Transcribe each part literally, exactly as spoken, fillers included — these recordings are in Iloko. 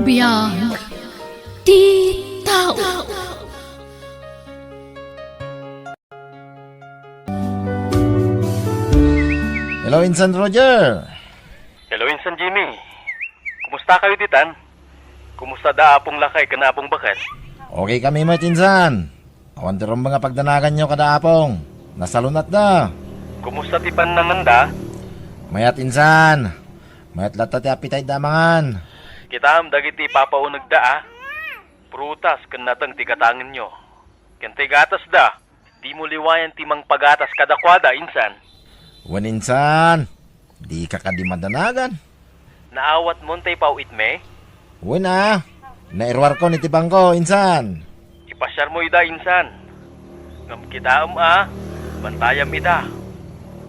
Biag ti tao. Hello, Insan Roger. Hello, Insan Jimmy. Kumusta kayo ditan? Kumusta da Apong Lakay ken Apong Baket? Okay kami met, Insan. Awan ti rumbeng a pagdanaganyo kada Apong. Nasalun-atda. Kumusta ti pannanganda? Mayat, Insan. Mayat latta ti appetite da a mangan. Kitaem dagiti ipapaunegda a prutas ken nateng ti gatangenyo. Ken ti gatasda, dimo liwayan ti mangpagatas kadakuada, Insan. Wen, Insan. Dika kadi madanagan. Naawatmon ti ipaw-itmi? Wen a, nairuarkon iti bangko, Insan. Ipasiarmo ida, Insan. Ngem kitaem a, bantayam ida.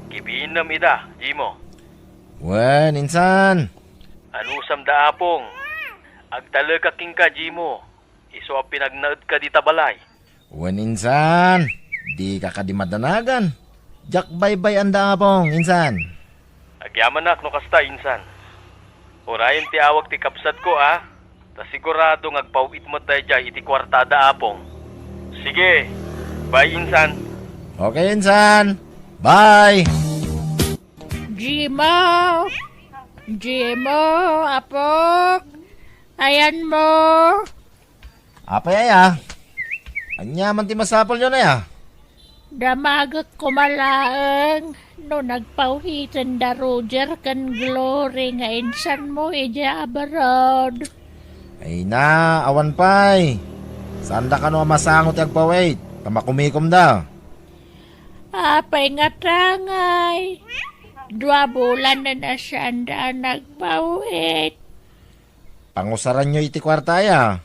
Kibinem ida, Jimo. Wen, Insan. Anusam da Apong. Agtalekak kenka, Jimo. Isu a pinagnaedka dita balay. Wen, Insan, dika kadi madanagan. Diak baybay-an da Apong, Insan. Agyamanak no kasta, Insan. Urayen ti awag ti kabsatko a, ta sigurado nga agpaw-it met daydiay iti kuarta da Apong. Sige, bye, Insan. Okay, Insan. Bye. Jimo! Jimo, apok! Ayanmo! Apay aya? Ania man ti masapulyon aya? Damagek koma laeng no nagpaw-iten da Roger ken Glory nga insanmo idiay abroad. Ay na, awan pay. Saanda kano a masango ti agpaw-it, ta makumikomda. Apay ngata ngay? Dua bulanen a saanda a nagpaw-it. Pangusaranyo iti kuarta aya?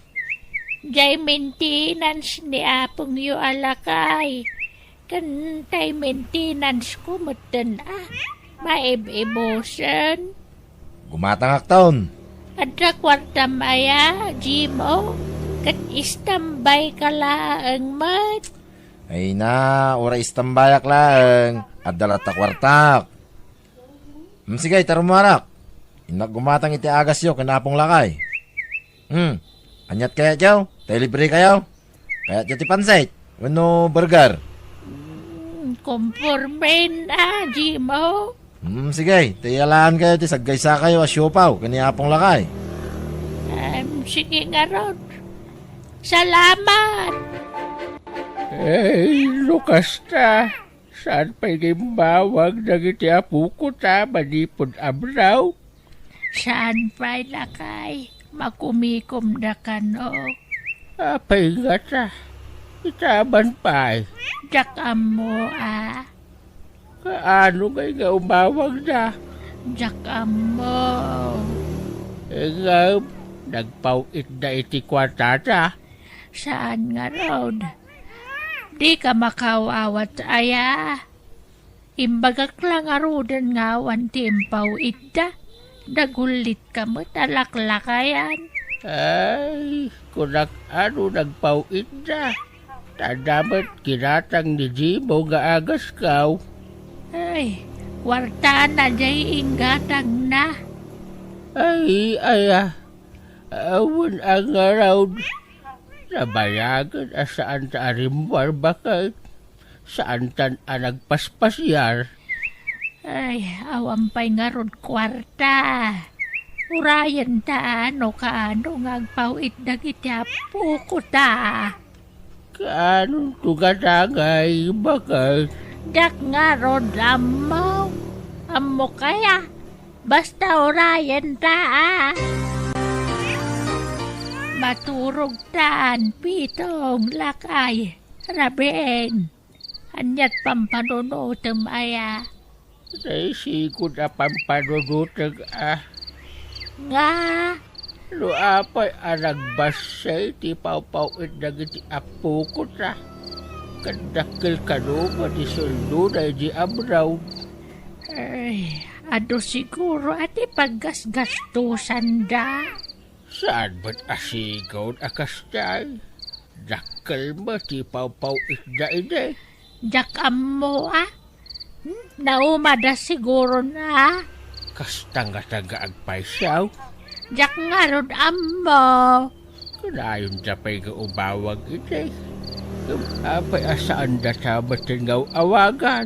Diay maintenance ni apongyo a lakay. Ken tay maintenance ko metten a maib-ibusen. Gumatangakton. Adda kuartam aya, Jimo? Ket istambay ka laeng met. Ay na, uray istambayak laeng. Adda latta kuartak. Hmm, sige, ita rummuarak. Innak gumatang iti agasyo ken Apong Lakay. Hmm, aniat kayatyo? Tay libre kayo? Kayatyo ti pansit? Wenno burger? Hmm, kompormen a, Jimo. Hmm, sige, ti yalaan kayo ti saggaysa kayo a siopaw ken ni Apong Lakay. Em, sige ngarud. Salamat! Ay, no kasta, saan pay nga immawag dagiti apoko ta manipud abraw? Saan pay, lakay, makumikomda kano. Apay ngata, itaman pay. Diak ammo a. Kaano ngay nga umawagda? Diak ammo. Ngem, nagpaw-itda iti kuartada. Saan ngarud? Dika makaw-awat aya? Imbagak la ngaruden nga awan ti impaw-itda. Nagullitka met a laklakayan. Ay, kunak a no nagpaw-itda. Ta adda met ginatang ni Jimo nga agaskaw. Ay, kuartana diay inggatangna. Ay, aya, awan a ngarud. Nabayagen a saanta a rimmuar baket. Saantan a nagpaspasiar. Ay, awan pay ngarud kuarta. Urayenta no kaano nga agpaw-it dagiti apokota. Kaanonto nga dangay, baket? Diak ngarud ammo. Ammo kaya? Basta urayenta a. Maturogtan, Pitong, lakay, rabiin. Aniat pampanunotem aya? Naisigud a pampanunotek a. Nga? No apay a nagbassit ti pawpaw-it dagiti apokota, ket dakkel kano met ti sueldona idiay abroad. Ay, adu siguro a ti paggasgastosanda. Saan met a sigud a kasdiay? Dakkel met ti pawpaw-itda idi. Diak ammo a. Hmm? Naumada siguron a. Kasta ngata nga agpayso? Diak ngarud ammo. Kunayonda pay nga umawag idi. Ngem apay a saandata metten nga awagan?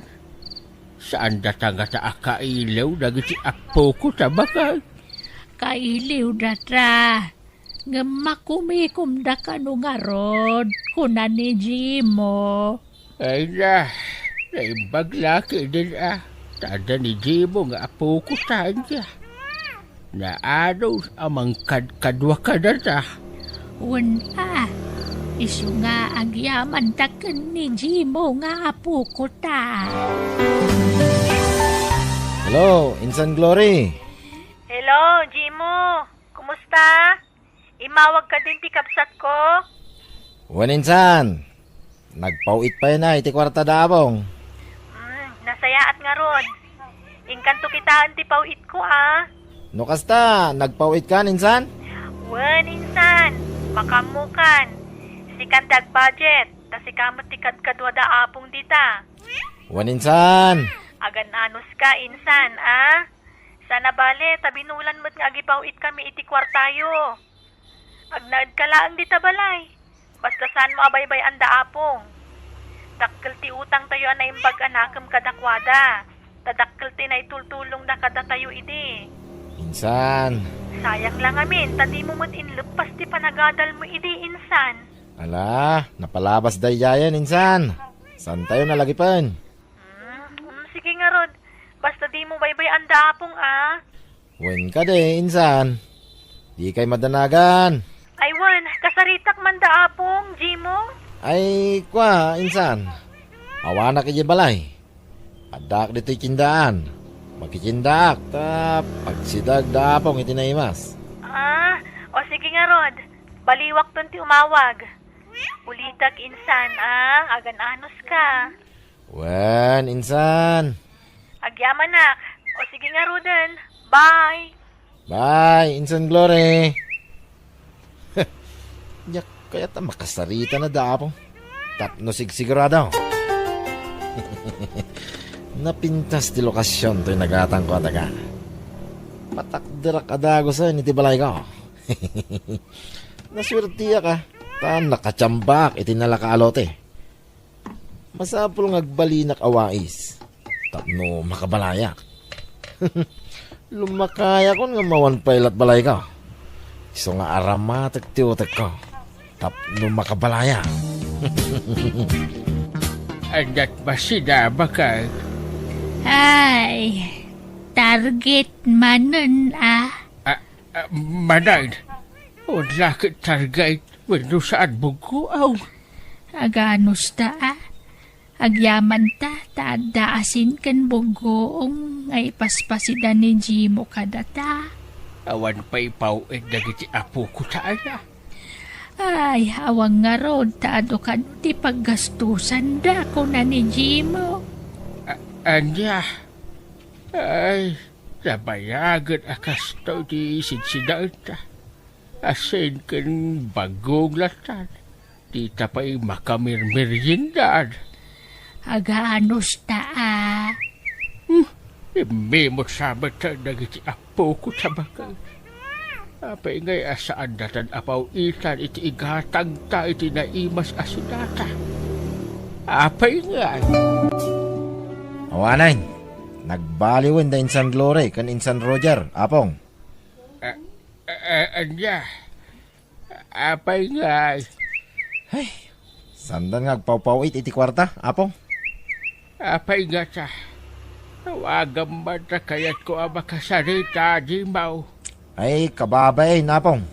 Saandata ngata a kailiw dagiti apokota, baket? Kailiwdata. Ngem makumikomda kano ngarud, kuna ni Jimo. Ay na, naimbag la ketdin a, ta adda ni Jimo nga apokota, ania. Naanus a mangkadkadua kadata. Wen a, isu nga agyamanta ken ni Jimo nga apokota. Hello, Insan Glory. Hello, Jimo. Kumusta? Immawag kadin ti kabsatko? Wen, Insan. Nagpaw-it pay na iti kuarta da Apong. Mm, nasayaat ngarud. Inkanto kitaen ti paw-itko, a. No kasta, nagpaw-itkan, Insan? Wen, Insan. Makaammokan. Sikan ti agbudget, ta sika met ti kadkadua da Apong dita. Wen, Insan. Agan-anuska, Insan, a. Saan a bale, ta binulan met nga agipaw-itkami iti kuartayo. Agnaedka laeng dita balay. Basta saanmo a baybay-an da Apong. Dakkel ti utangtayo a naimbag a nakem kadakuada. Ta dakkel ti naitultulongda kadatayo idi. Insan. Sayang la ngamin, ta dimo met inleppas ti panagadalmo idi, Insan. Ala, napalabas daydiayen, Insan. Saantayo nalagipen? Hmm, hmm, sige ngarud. Basta dimo baybay-an da Apong, a. Wen kadi, Insan. Dikay madanagan. Ay wen, kasaritak man da Apong, Jimo? Ay, kua, Insan. Awanak idiay balay. Addaak ditoy tiendaan. Makitiendaak, ta pagsideg da Apong iti naimas. A, o sige ngarud. Baliwakton ti umawag. Ulitek, Insan, a, agan-anuska. Wen, Insan. Agyamanak. O sige ngaruden. Bye. Bye, Insan Glory. Diak kayat a makasaritana da Apong. Tapno sigsigurado. Napintas ti lokasion toy nagatangko a daga. Patakderak a dagusen iti balayko. Nasuertiak a, ta nakatiambaak iti nalaka a lote. Masapul nga agbalinak a wais tapno makabalayak. Lumakayakon nga mawan pay lat balayko. Isu nga aramatek ti utekko tapno makabalayak. Aniat masida, baket? Ay, target manen a. Ah, ah, manen. Wala ket target. Wenno saan, buggoaw? Aganusta a. Agyamanta ta adda asin ken buggoong nga ipaspasida ni Jimo kadata. Awan pay paw-it dagiti apokota aya. Ay, awan ngarud ta adu kano ti paggastusanda, kuna ni Jimo. A-, ania? Ay, nabayagen a kastoy ti sidsidaenta. Asin ken buggoong lattan, dita pay makamirmeriendad. Aganusta a. Hmm, immimut sa met dagiti apokota, baket. Apay ngay a saandatan a paw-itan iti igatangta iti naimas a sidata? Apay ngay? Awanen, nagbaliwen da Insan Glory ken Insan Roger, Apong. A-, a-, a-, ania? Apay ngay? Ay, saandan nga agpawpaw-it iti kuarta, Apong? Apay ngata? Awagam man ta kayatko a makasarita, Jimo. Ay, kababain, Apong.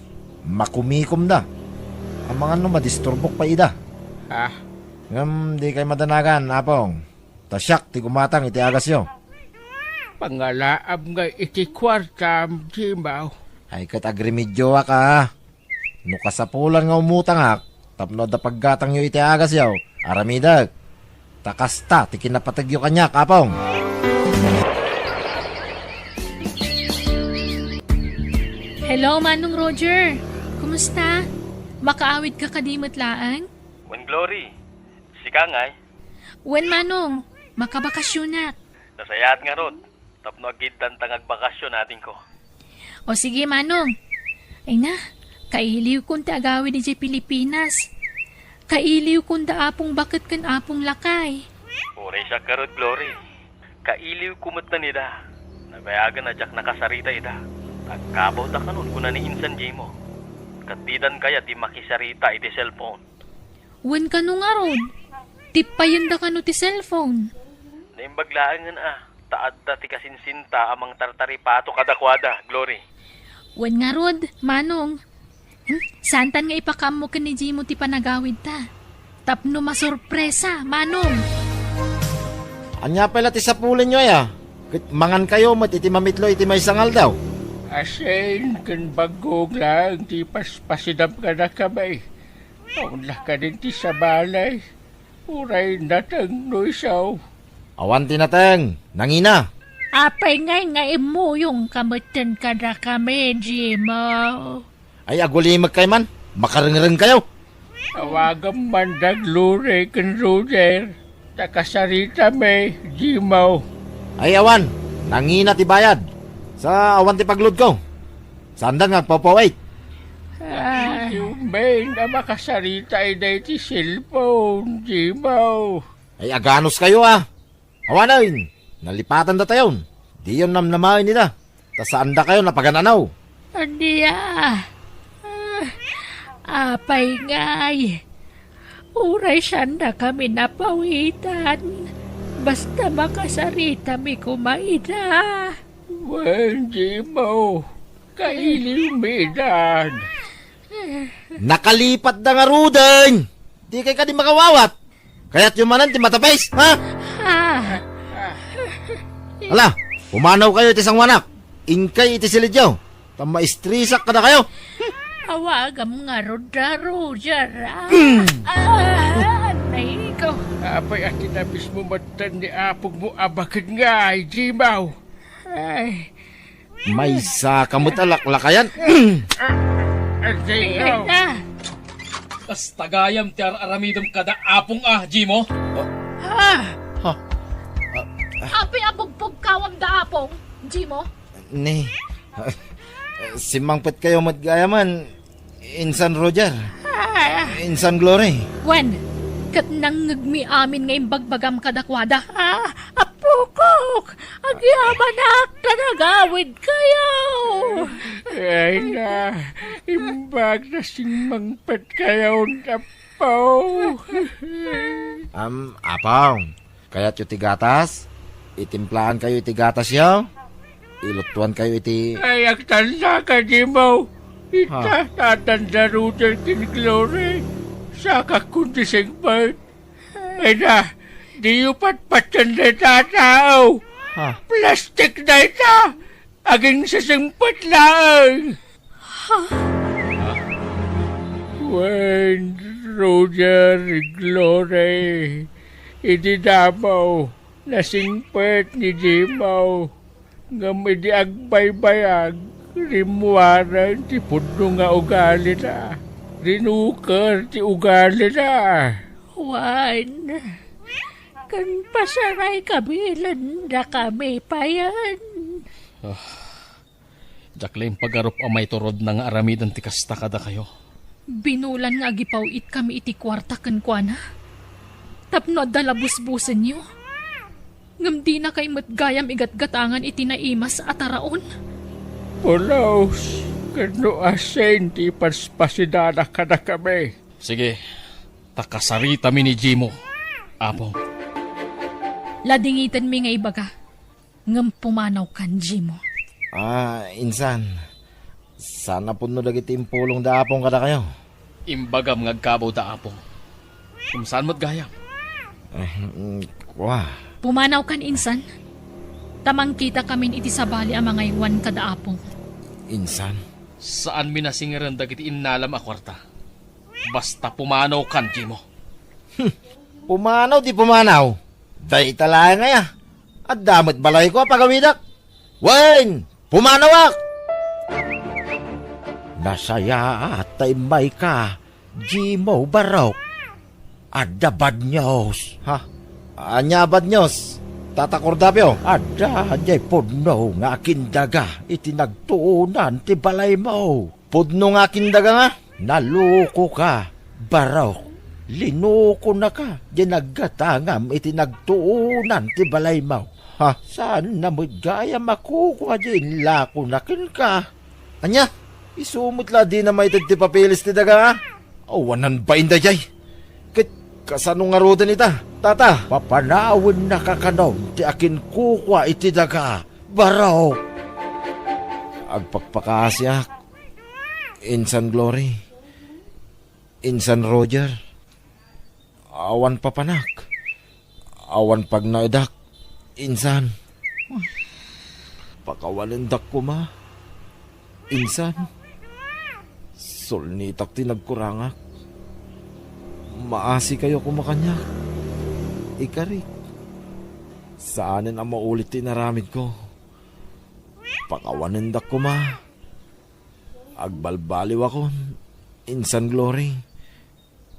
Makumikomda. Amangan no madisturbok pay ida. Ha? Ngem dikay madanagan, Apong. Ta siak ti gumatang iti agasyo. Pangalaam ngay iti kuartam, Jimo. Ay, ket agremedioak a. No kasapulan nga umutangak tapno adda paggatangyo iti agasyo, aramidek. Ta kasta ti kinapategyo kaniak, Apong. Hello, Manong Roger. Kumusta? Makaawidka kadi met laeng? Wen, Glory. Sika ngay? Wen, Manong. Makabakasionak. Nasayaat ngarud. Tapno agiddanta nga agbakasyon, adingko. O sige, Manong. Ay na, kailiwkon ti agawid idiay Pilipinas. Kailiwkon da Apong Baket ken Apong Lakay. Uray siak ngarud, Glory. Kailiwko met ida. Nabayagen a diak nakasarita ida. Agkabawda kanon, kuna ni insan Jimo. Ket didan kayat ti makisarita iti cellphone. Wen kano ngarud, tippayenda kano ti cellphone? Naimbag laengen a, ta adda ti kasinsinta a mangtartaripato kadakuada, Glory. Wen ngarud, Manong. Hmm, saantan nga ipakaammo ken ni Jimo ti panagawidta. Tapno masurpresa, Manong. Ania pay la ti sapulenyo aya? Ket mangankayo met iti mamitlo iti maysa nga aldaw. Asin ken baggog laeng ti paspasidam kadakami. Awan la kadin ti sabali. Uray nateng no isu. Awan ti nateng, nangina. Apay ngay nga immuyongka metten kadakami, Jimo? Ay, agulimekkay man, makarengrengkayo. Awagam man da Glory ken Roger, ta kasaritami, Jimo. Ay, awan, nangina ti bayad. Sa awan ti pagludko. Saandan nga agpawpawit. Ah. Isu met a makasarita ida iti cellphone, Jimo. Ay, aganuskayo a. Awanen, nalipatandatayon. Diyon namnamaen ida. Ta saandakayon a pagan-anaw. Ania? Ah, apay ngay? Uray saandakami napawitan. Basta makasaritami koma ida. Wen, Jimo. Kailiwmi idan. Nakalipatda ngaruden. Dikay kadi makawawat. Kayatyo manen ti matapis, ha? Ah. Ala, pumanawkayo iti sangoanak. Inkay iti silidyo. Ta maistresak kadakayo. Awagam ngarud da Roger, ah. Mm. Ah, anay ko. Apay a tinapis mo metten ni apogmo a baket ngay, Jimo? Ay, Maysa ka met a laklakayan. Ay, ay, ay. Kasta gayam ti ar-aramidem kada apong a, Jimo? Ah! Ha? Apay a bugpugkawam da apong, Jimo? Ni, simmangpetkayo met gayamen. Insan Roger. Ah. Insan Glory. Wen, ket nangngegmi amin nga imbagbagam kadakuada. Ah, apokok! Agyamanak ta nagawidkayo! Ay na, imbag ta simmangpetkayon, Apo. Am, Apong. Kayatyo ti gatas? Itimplaankayo iti gatasyo? Ilutuankayo iti Ay, agtanda ka, Jimo. Ita, Ha? Tatanda Roger ken Glory. Sakak kundi singpet. Ay na, diyo patpatyan dayta a tao. Ha? Plastik dayta. Aginsisingpet laeng. Wen, Roger, Glory, idi damo, nasingpet ni Jimo, ngem idi agbaybayag, rimmuaren ti pudno nga ugalina, rinuker ti ugalina. Wen, ken pasaraykami laeng dakami payen. Ah. Diak la impagarup a maiturod na nga aramiden ti kasta kadakayo. Binulan nga agipaw-itkami iti kuarta kenkuana. Tapno adda la busbusenyo. Ngem dinakay met gayam igatgatangan iti naimas a taraon. Pulos, ken no asin ti ipaspasidanak kadakami. Sige, ta kasaritami ni Jimo, Apong. Ladingitenmi nga ibaga. Ngem pumanawkan, Jimo. Ah, insan, saan a pudno dagiti impulong da Apong kadakayo? Imbagam nga agkabaw da Apong. Kung saan met gayam? Eh, mm, kua. Pumanawkan, insan. Ta mangkitakamin iti sabali a mangaywan kada Apong. Insan? Saanmi nasingeren dagiti innalam a kuarta. Basta pumanawkan, Jimo. Hmm, pumanaw ti pumanaw. Dayta laeng aya. Adda met balayko a pagawidak. Wen, pumanawak! Nasayaat ta immayka, Jimo Barok. Adda bad news. Ha? Ania a bad news? Tata Cordapio? Adda diay pudno nga akindaga iti nagtuonan ti balaymo. Pudno nga kindaga nga, nalukoka, Barok. Linukonaka, diay naggatangam iti nagtuonan ti balaymo. Ha? Saan na met gayam a kukua diay inlakona kenka? Ania? Isu met la a dina maited ti papeles ti daga, a? Awanan bain daydiay. Ket kasano ngaruden ita, Tata? Papanawennaka kano ti akinkukua iti daga, Barok. Agpakpakaasiak, insan Glory, insan Roger. Awan papanak, awan pagnaedak, insan. Pakawanendak koma, insan. Sulnitak ti nagkurangak. Maasikayo koma kaniak, ikarik. Saanen a maulit ti inaramidko. Pakawanendak koma. Agbalbaliwakon, insan Glory,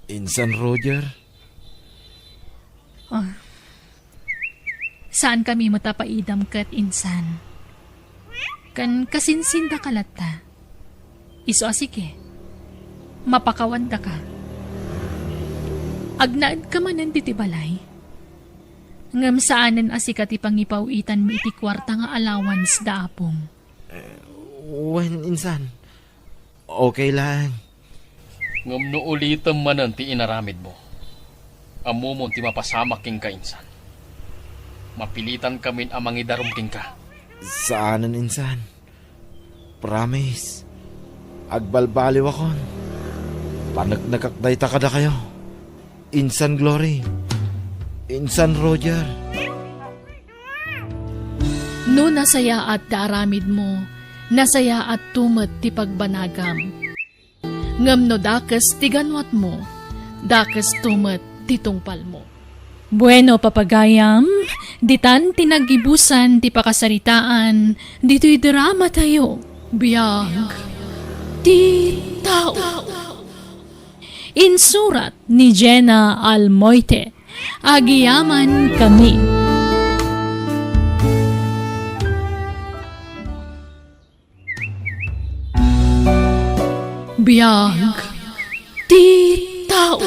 insan Roger. Ah. Saankami met a paidam ket, insan. Ken kasinsindaka latta. Isu a sika, mapakawandaka. Agnaedka manen ditoy balay. Ngem saanen a sika ti pangipaw-itanmi iti kuarta nga allowance da apom. Eh, wen, insan. Okay lang. Ngem no ulitem manen ti inaramidmo, ammomon ti mapasamak kenka, insan. Mapilitankamin a mangidarum kenka. Saanen, insan. Promise. Agbalbaliwakon. Paneknekak dayta kadakayo. Insan Glory. Insan Roger. No nasayaat ti aramidmo, nasayaatto met ti pagbanagam. Ngem no dakes ti ganuatmo, dakesto met ti tungpalmo. Bueno, papagayam, ditan ti naggibusan ti pakasaritaan ditoy dramatayo, Biag ti Tao. Insurat ni Jenna Almoite. Agyamankami. Biag ti Tao.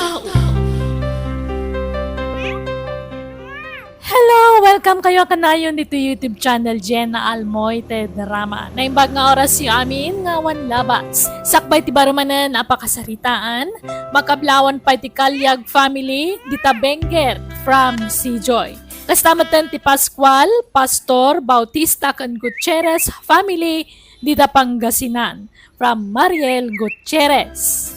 Hello! Welcome kayo kanayon ditoy YouTube channel Jenna Almoite Drama. Naimbag nga orasyo amin nga awan labas. Sakbay ti baro manen a pakasaritaan, makablawan pay ti Calyag family, dita Benguet from Sijoy. Kasta metten ti Pascual, Pastor, Bautista ken Gutierrez family, dita Pangasinan from Mariel Gutierrez.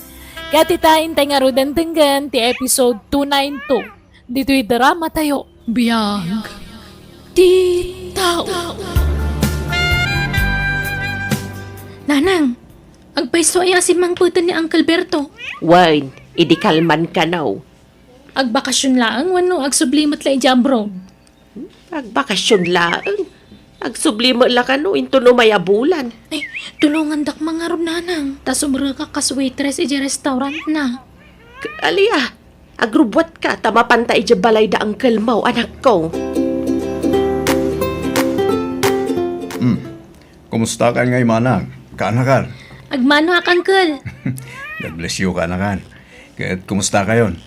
Ket ita, intay ngaruden denggen ti episode two nine two ditoy dramatayo, Biag ti Tao. Nanang, agpayso aya a simmangpeten ni Uncle Berto? Wen, idi kalman kano. Agbakasyon laeng wenno agsubli met la idiay abroad? Agbakasyon laeng. Agsubli met la kano inton umay a bulan. Ay, tulongandak man ngarud, nanang, ta sumrekak kas waitress idiay restaurant na. K-, alia, agrubbuatka ta mapanta idiay balay da uncle mo, anakko. Hmm. Kumusta kan ngay, manang? Kaanakan? Agmanoak, uncle. God bless you, kaanakan. Ket kumusta kayon?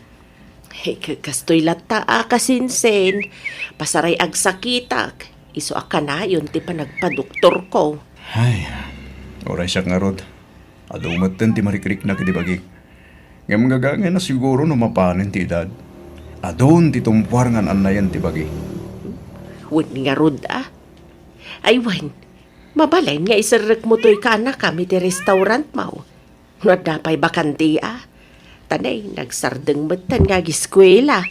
Hey, ka-, kastoy latta a kasinsin. Pasaray agsakitak. Isu a kanayon ti panagpadoktorko. Ay, uray siak ngarud. Adu metten ti marikriknak iti bagi. Ngem gagangayna siguro no mapanen ti edad. Adun ti tumpuar nga an-annayen ti bagi. Wen ngarud a. Ay wen, mabalin nga iserrekmo toy kaanakam iti restaurantmo. No adda pay bakante a. Ta nay, nagsardeng metten nga agiskuela.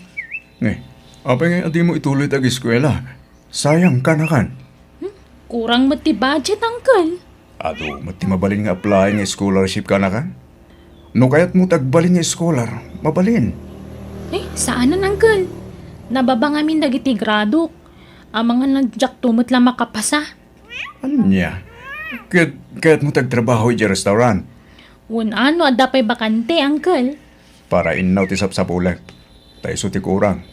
Eh, apay nga dimo ituloy ti agiskuela? Sayang, kaanakan. Hmm? Kurang met ti budget, uncle. Adu met ti mabalin nga apply nga scholarship, kaanakan. No kayatmo ti agbalin nga scholar, mabalin. Eh, saanen, uncle. Nababa ngamin dagiti gradok. Amangan diakto met la makapasa. Ania? Ket kayatmo ti agtrabaho idiay restaurant? Wen a, no adda pay bakante, uncle. Para innaw ti sapsapulek. Ta isu ti kurang.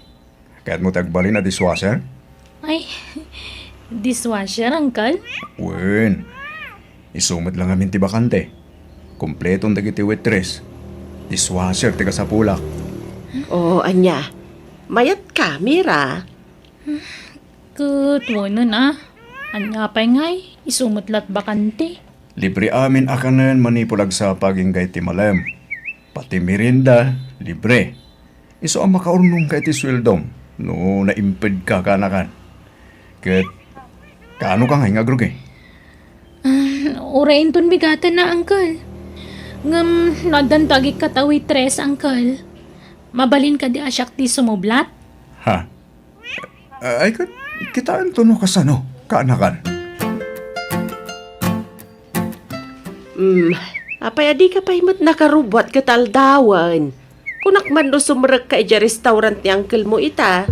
Kayatmo ti agbalin a dishwasher? Ay, dishwasher, uncle? Wen. Isu met la ngamin ti bakante. Kompleton dagiti waitress. Dishwasher ti kasapulak. O, ania? Mayatka, Mira? Ket wenen a. Ania pay ngay, isu met la ti bakante. Libre amin a kanen manipud agsapag inggay ti malem. Pati merienda, libre. Isu a makaurnongka iti sueldom no naimpedka kaanakan. Ket kaanoka ngay nga agrugi? Ah, uray inton bigatanna, Uncle. Ngem no addanto agikkat a waitress, Uncle, mabalin kadi a siak ti sumublat? Ha? Ay, ket kitaento no kasano, kaanakan. Hmm, apay a dika pay met nakarubbuat ket aldawen? Kunak man no sumrekka idiay restaurant ni uncle mo ita.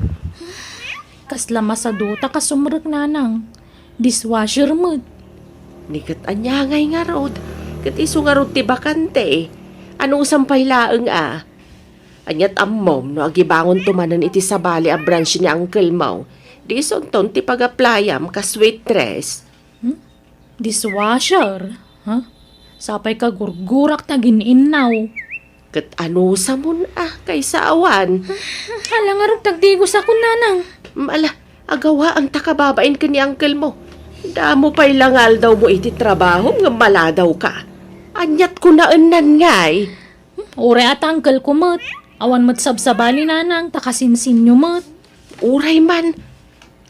Kasla masadota ka sumrek, nanang. Dishwasher met. Ni ket ania ngay ngarud? Ket isu ngarud ti bakante. Anusam pay laeng a? Ania't ammom no agibangonto manen iti sabali a branch ni uncle mo, di isunton ti pag-applyam kas waitress? Hmm? Dishwasher? Ha? Sapay ka gurgurak ta gin-innaw. Ket anusamon a, kaysa awan? Hala ngarud, tagdigos a kunanang. Ala, agawaam ta kababain ken ni uncle mo. Damo pay la nga aldaw mo iti trabaho ngem maladaw ka. Ania't kunaennan ngay? Hmm, uray a ta uncle ko met. Awan met sabsabali, nanang, ta kasinsinyo met. Uray man,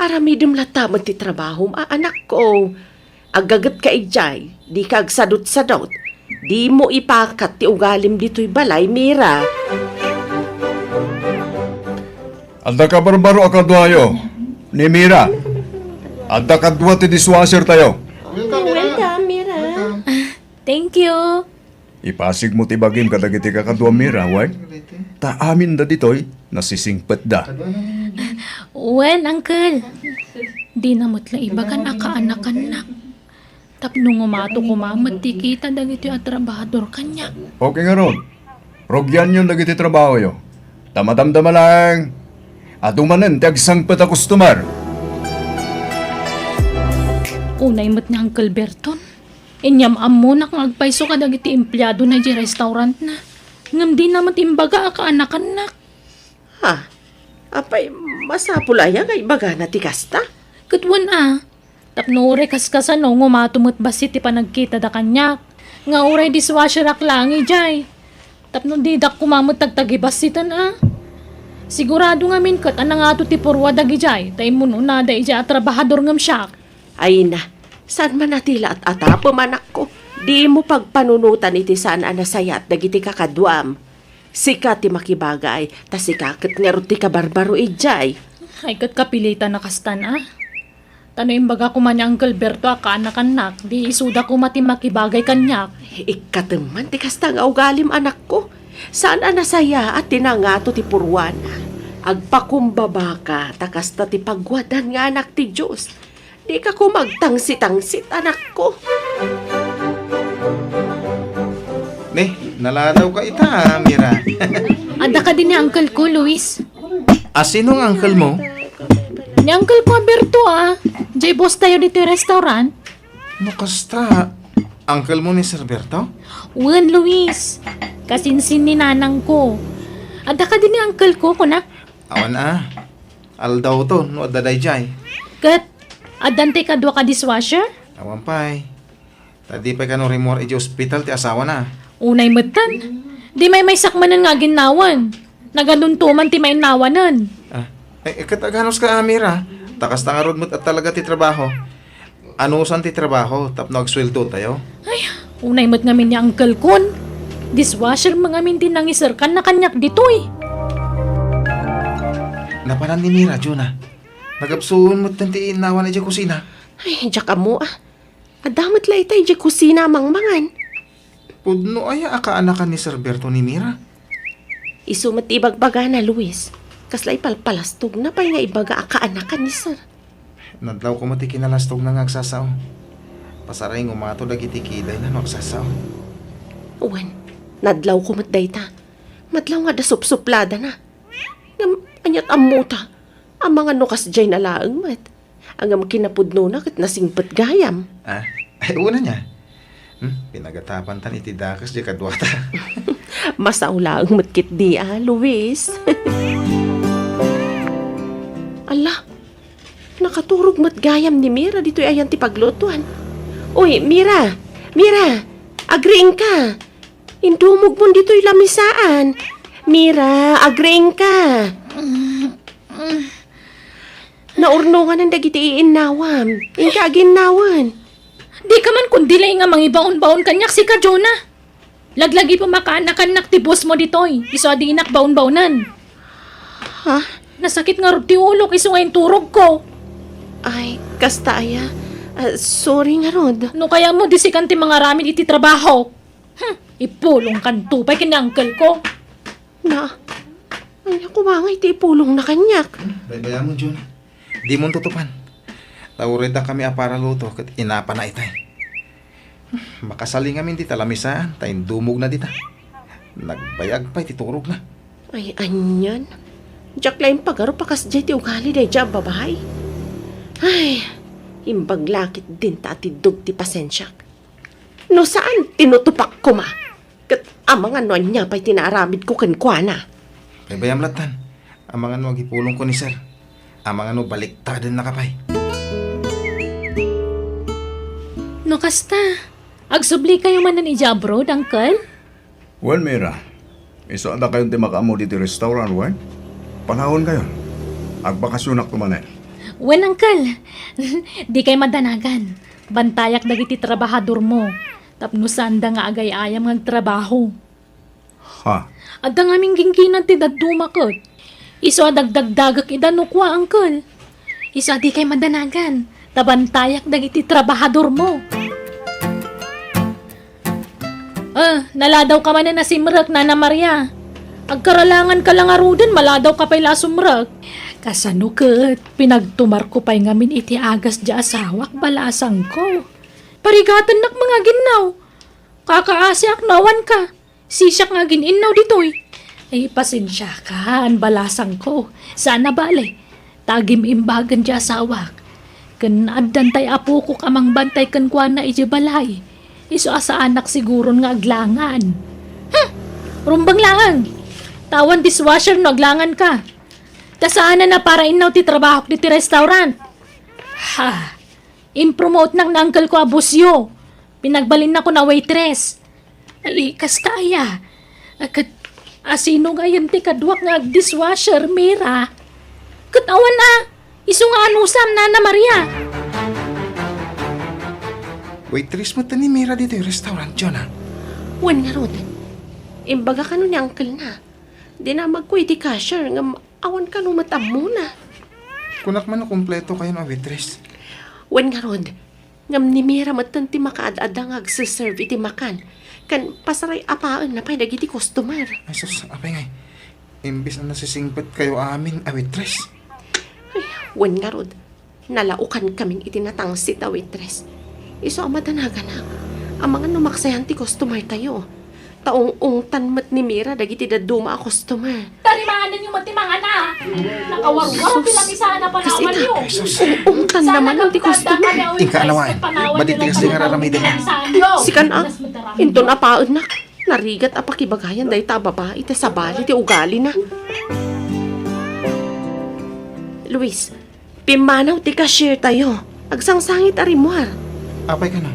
aramidem latta met ti trabahom a anakko. Aggagetka idiay, dika agsadutsadut. Dimo ipakat ti ugalim ditoy balay, Mira. Adda kabarbaro a kaduayo ni Mira. Adda kadua ti dishwasher tayo. Welcome, Mira. Welcome, Mira. Welcome. Thank you. Ipasigmo ti bagim kadagiti kakaduam, Mira, wen? Ta aminda ditoy, nasisingpetda. Wen, uncle. Dina met la ibagan a kaanakannak. Tapno ngumato koma met ti kita dagitoy a trabahador kaniak. Okay ngarud. Rugianyon dagiti trabahoyo. Ta madamdama laeng, adu manen ti agsangpet a customer. Unay met ni Uncle Berton. Inyam-ammonak nga agpayso kadagiti empleadona idiay restaurantna. Ngem dina met imbaga a kaanakannak. Ha? Apay, masapul aya nga ibagana ti kasta? Ket wen a. Tapno uray kaskasano, ngumato met bassit ti panagkitada kaniak. Nga uray dishwasherak laeng idiay. Tapno didak koma met tagtagibassiten a. Sigurado ngamin ket a nangato ti purua dagidiay ta immun-unada idiay a trabahador ngem siak. Ay na, saan man a ti la at-atapem, anakko? Dimo pagpanunotan iti saan a nasayaat dagiti kakaduam. Sika ti makibagay, ta sika ket ngarud ti kabarbaro idiay. Ay, ket kapilitan a kastan a. Ta no imbaga koma ni Uncle Berto a kaanakannak, di isuda koma ti makibagay kaniak. Ikkatem man ti kasta nga ugalim, anakko. Saan a nasayaat ti nangato ti purwana. Agpakumbabaka, ta kasta ti pagwadan nga anak ti Dios. Dika koma agtangsit-tangsit, anakko. Ne, naladawka ita, Mira. Adda kadi ni uncle ko, Luis. A, sino nga uncle mo? Ni uncle ko a Berto a. Jay boss tayo ditoy restaurant. No kasta, uncle mo ni Sir Berto? Wen, Luis. Kasinsin ni nanang ko. Adda kadi ni uncle ko, kunak? Awan a. Aldawto no adda daydiay. Ket, addan ti kadua ka dishwasher? Awan pay. Ta di pay kano rimmuar idiay ospital ti asawana. Unay metten. Di maymaysak manen nga aginnawan. Nagaduntoman ti mainnawanen. Ah, eh, ket aganuska, Mira? Ta kasta ngarud met a talaga ti trabaho. Anusan ti trabaho tapno agsueldo tayo? Ay, unay met ngamin ni uncle kon. Dishwasher met ngamin ti nangiserkan na kaniak ditoy. Napanan ni Mira, Juna. Nagapsuon metten ti innawan idiay kusina. Ay, diak ammo a. Adda met la ita idiay kusina a mangmangan. Pudno aya a kaanakan ni Sir Berto ni Mira? Isu met ti ibagbagana, Luis. Kasla ipalpalastogna pay nga ibaga a kaanakan ni Sir. Nadlawko met ti kinalastogna nga agsasao. Pasaray ngumato dagiti kidayna no agsasao. Wen, nadlawko met dayta. Madlaw nga adda supsupladana. Ngem, ania't ammota? Amangan no kasdiayna laeng met. Ngem kinapudnona ket nasingpet gayam. Ah, ay, una niya. Hmm? Pinagatapantan iti dakes di kaduata. Masaulaeng met ketdi a, Luis. Ala, nakaturog met gayam ni Mira ditoy ayan ti paglutuan. Uy, Mira! Mira! Agriingka! Indumogmon ditoy lamisaan! Mira, agriingka! Naurnonganan dagiti iinnawam. Inka aginnawen. Dika man kundi laeng a mangibaon-baon kaniak sika, Jonah. Laglagi pamakaanakannak ti bosmo ditoy, isu a dinak baon-baonan. Ha? Nasakit ngarud ti ulok isu nga inturogko. Ay, kasta aya. Ah, sorry ngarud. No kayatmo, disikan ti mangaramid iti trabaho. Hmm, ipulongkanto pay ken ni uncle ko. Na, ania koma nga iti ipulongna kaniak? Hmm, baybayamon, Jun. Dimon tutupan. Ta uray dakami a para luto ket inapana itay. Hmm, makasali ngamin dita lamisaan ta indumogna dita. Nagbayag pay ti turogna. Ay, anian? Diak laeng pagarup a kasdiay ti ugali daydiay a babai. Ay, imbag la ketdin ta atiddog ti pasensiak. No saan, tinutupak koma. Ket amangan no ania pay ti naaramidko kenkuana. Baybayam lattan. Amangan no agipulongko ni Sir. Amangan no baliktadennaka pay. No kasta, agsublikayo manen idiay abroad, Uncle? Wen, Mira. Isu a dakayon ti makaammo ditoy restaurant, wen? Panawenkayon. Agbakasionakto manen. Wen, Uncle. Dikay madanagan. Bantayak dagiti trabahadormo. Tapno saanda nga agay-ayam nga agtrabaho. Ha? Adda ngamin gingginan ti dadduma ket. Isu a dagdagdagek ida no kua, Uncle. Isu a dikay madanagan. Ta bantayak dagiti trabahadormo. Ah, naladawka manen a simrek, Nana Maria. Agkaralanganka la ngaruden, maladawka pay la a sumrek. Kasano ket, pinagtumarko pay ngamin iti agas diay asawak, balasangko. Parigatennak mangaginnaw. Kakaasiak no awanka. Sisiak nga agin-innaw ditoy. Ay, pasensiaka, balasangko. Saan a bale. Ta agim-imbagen diay asawak. Ken addan tay apokok a mangbantay kenkuana idiay balay. Isu a saanak siguron nga aglangan. Hmm! Rumbeng laeng. Ta awan dishwasher no aglanganka. Ta saanen a para innaw ti trabahok ditoy restaurant. Ha! Impromotenak ni uncle ko a busio. Pinagbalinnakon a waitress. Ay, kasta aya. Ket asino ngayen ti kaduak nga agdishwasher, Mira? Ket awan a, isu nga anusam, Nana Maria. Waitress met ni Mira ditoy restaurant, Jonah. Wen ngarud, imbaga kano ni uncle na. Dinamagko iti cashier ngem awan kano met ammona. Kunak man no kumpleto kayon a waitress. Wen ngarud, ngem ni Mira metten ti makaad-adda nga agse-serve iti makan, ken pasaraypapaenna pay dagiti customer. Ay sus, apay ngay. Imbes a nasisingpet kayo amin a waitress. Ay, wen ngarud, nalaokan kamin iti natangsit a waitress. Isu a madanaganak, amangan no maksayan ti customer tayo. Ta ung-ungtan met ni Mira dagiti dadduma a customer. Tarimaanenyo met ti mangana. Nakawarwar ti lamisaan a panawanyo. Sus. Ung-ungtan naman ti customer. Inka, anawaen. Madi ti kasdi nga aramiden. Sikan a, inton apaennak, narigat a pakibagayan dayta a babai ti sabali ti ugalina. Luis, pimmanaw ti cashier tayo. Agsangsangit a rimmuar. Apay kano?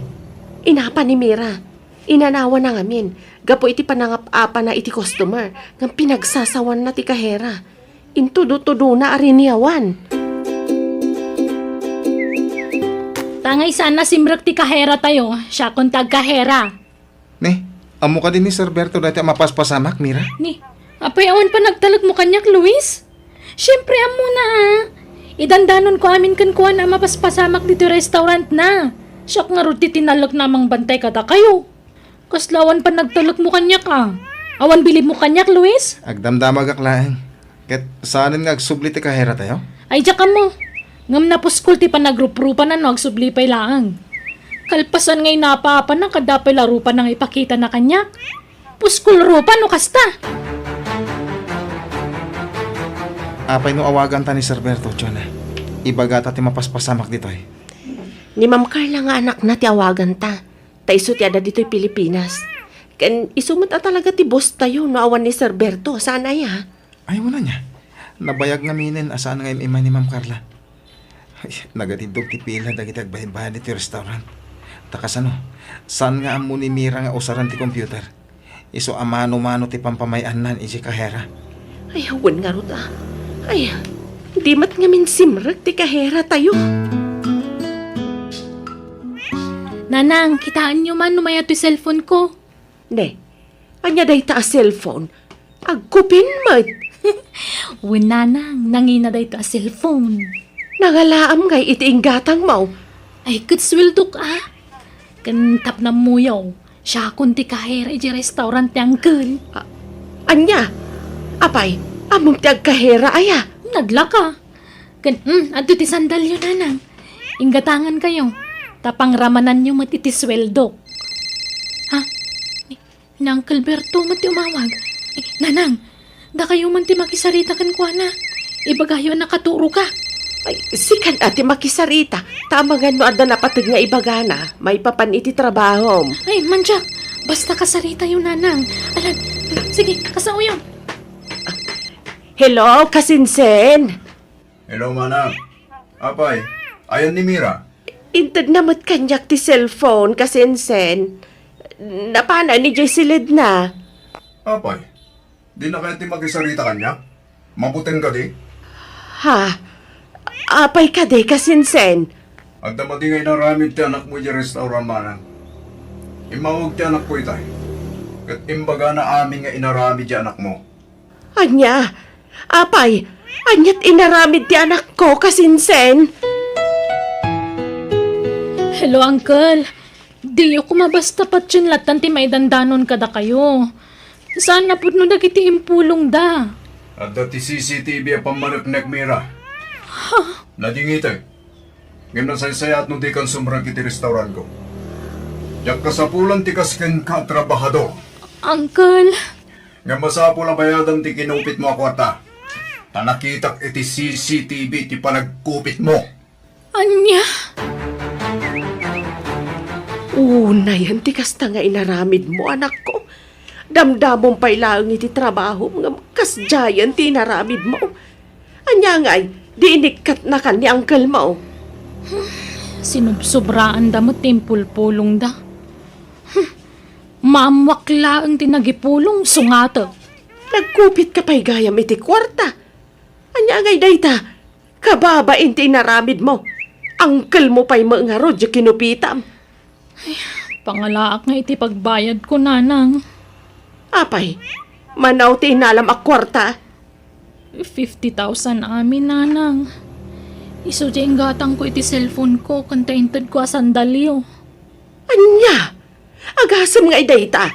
Inapa ni Mira. Inanawana ngamin, gapu iti panangap-apana iti customer, ngem pinagsasawanna ti kahera. Intudo-tudona a riniawan. Tangay saan a simrek ti kahera tayo, siakon ti agkahera. Ni, ammo kadi ni Sir Berto dayta a mapaspasamak, Mira? Ni, apay awan panagtalekmo kaniak, Luis? Siempre, ammona a. Idandanonko amin kenkuana a mapaspasamak ditoy restaurant na. Siak ngarud ti tinalekna a mangbantay kadakayo. Kasla awan panagtalekmo kaniak a. Awan bilibmo kaniak, Luis? Agdamdamagak laeng. Ket saanen nga agsubli ti kahera tayo? Ay, diak ammo. Ngem napuskol ti panagruprupana no agsubli pay laeng. Kalpasan nga inapa-apana, adda pay la rupana nga ipakitana kaniak. Puskol rupa no kasta. Apay no awaganta ni Sir Berto, Jonah? Ibagata ti mapaspasamak ditoy. Ni Ma'am Carla nga anakna ti awaganta. Ta isu ti adda ditoy Pilipinas. Ken isu met a talaga ti boss tayo no awan ni Sir Berto, saan aya? Ay, wen ania. Nabayag ngaminen a saan nga im-ima ni Ma'am Carla. Ay, nagatindog ti pila dagiti agbaybayad iti restaurant. Ta kasano, saan nga ammo ni Mira nga usaran ti computer? Isu a mano-mano ti pampamay-annan iti kahera. Ay, wen ngarud a. Ay, di met ngamin simrek ti kahera tayo. Nanang, kitaenyo man no mayat toy cellphone ko. Ne, ania dayta a cellphone? Agkupin met. Wen, nanang, nangina dayta a cellphone. Nangalaam ngay iti inggatangmo? Ay, ket sueldok a. Ken tapno ammoyo, siakon ti kahera iti restaurant ti uncle. A-, ania? Apay, ammom ti agkahera aya? Naglaka. Ken, mm, adto ti sandalyo, nanang. Inggatangankayo. Ta pangramananyo met iti sueldok. Ha? Ni, ni Uncle Berto met ti umawag. Eh, nanang, dakayo man ti makisarita kenkuana. Ibagayo a nakaturoka. Ay, sikan a ti makisarita. Ta amangan no adda napateg nga ibagana maipapan iti trabahom. Ay, mandiak. Basta kasaritayo, nanang. Alan, sige, kasaoyo. Hello, kasinsen. Hello, manang. Apay, ayan ni Mira? Intedna met kaniak ti cellphone, kasinsen. Napanan idiay siledna. Apay, dina kayat ti makisarita kaniak? Mabuteng kadi? Ha? Apay kadi, kasinsen? Adda madi nga inaramid ti anakmo idiay restaurant, manang. Immawag ti anakko itay. Ket imbagana amin nga inaramid ti anakmo. Ania? Apay, aniat inaramid ti anakko, kasinsen? Hello, uncle. Diyo koma basta patien lattan ti maidandanon kadakayo. Saan a pudno dagiti impulongda. Adda ti C C T V a pammaneknek, Mira. Ha? Nadingiteg. Ngem nasaysayaat no dikan sumrek iti restaurantko. Diak kasapulan ti kas kenka a trabahador. Uncle. Ngem masapul a bayadam ti kinupitmo a kuarta. Ta nakitak iti C C T V ti panagkupitmo. Ania? Unayen ti kasta nga inaramidmo, anakko. Damdamom pay laeng iti trabahom ngem kasdiayen ti inaramidmo. Ania ngay, di inikkatnakan ni uncle-mo? Sinubsobraanda met ti impulpulongda. Hmm. Maammoak laeng ti nagipulong, sungatek. Nagkupitka pay gayam iti kuarta. Ania ngay dayta? Kababain ti inaramidmo. Uncle-mo pay met ngarud ti kinupitam. Ay, pangalaak nga iti pagbayadko, nanang. Apay, mano ti inalam a kuarta? Fifty thousand amin, nanang. Isu ti inggatangko iti cellphone-ko ken ta intedko a sandalyo. Ania? Agasem nga idayta.